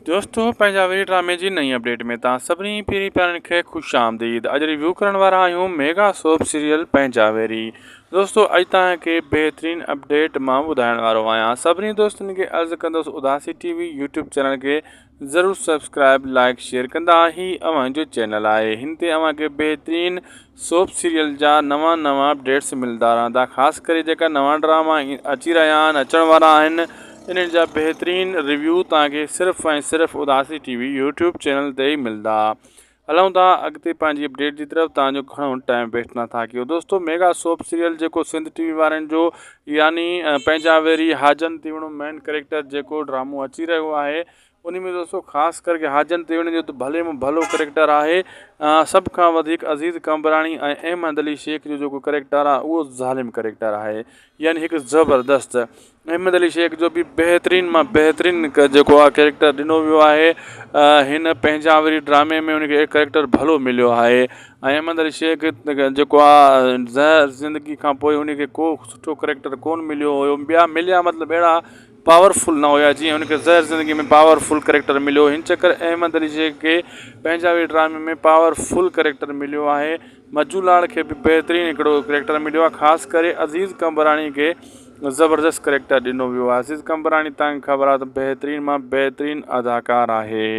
دوستو پنهنجا ويري ڊرامي جي نئين اپڊيٽ ۾ توهان سڀني پيري پيارن کي خوش آمديد اڄ ريويو ڪرڻ وارا آهيون ميگا سوپ سيريل پنهنجا ويري دوستو اڄ توهان کي بهترين اپڊيٽ مان ٻڌائڻ وارو آهيان سڀني دوستن کي عرض ڪندس Udasi T V YouTube channel کي ضرور سبسڪرائب لائڪ شيئر ڪندا هي اوهان جو چينل آهي هن تي اوهان کي بهترين سوپ سيريل جا نوان نوان اپڊيٽس ملندا رهندا خاص ڪري جيڪا نوان ڊراما اچي رهيا آهن اچڻ وارا آهن انهن جا بهترين ريويو توهان کي صرف ۽ صرف Udasi T V YouTube channel تي ئي ملندا هلون ٿا اڳتي پنهنجي اپڊيٽ جي طرف تان جو گهڻو ٽائم ويسٽ نه ٿا ڪيو دوستو ميگا سوپ سيريل جيڪو سنڌ ٽي وي وارن جو يعني پنهنجا ويري حاجن تيوڻو مين ڪريڪٽر جيڪو ڊرامو اچي رهيو آهي ان ۾ دوستو خاص ڪري حاجن تيوڻي جو ته ڀلي ۾ ڀلو ڪريڪٽر آهي سڀ کان وڌيڪ عزيز قمبراڻي ۽ احمد علي شيخ جو جيڪو ڪريڪٽر آهي اهو ظالم ڪريڪٽر آهي يعني هڪ زبردست احمد علي شيخ جو به بهترين مان بهترين جيڪو آهي ڪريڪٽر ڏنو ويو آهي هن پنهنجا وري ڊرامي ۾ ان کي ڪريڪٽر ڀلو مليو آهي ۽ احمد علي شيخ جيڪو آهي زهر زندگي کان پوء ان کي ڪو سٺو ڪريڪٽر ڪونه مليو هيو ٻيا مليا مطلب اهڙا پاورفل نه هيا جيئن هن کي زهر زندگي ۾ پاور فل ڪريڪٽر مليو هن چڪر احمد علي شيخ کي پنهنجا وري ڊرامي ۾ پاور فل ڪريڪٽر مليو آهي مجو لاڙ کي به بهترين هڪڙو ڪريڪٽر مليو آهي خاص ڪري عزيز قمبراڻي کي زبردست ڪريڪٽر ڏنو ويو آهي عزيز قمبراڻي تان خبر آهي ته بهترين مان بهترين اداڪار آهي.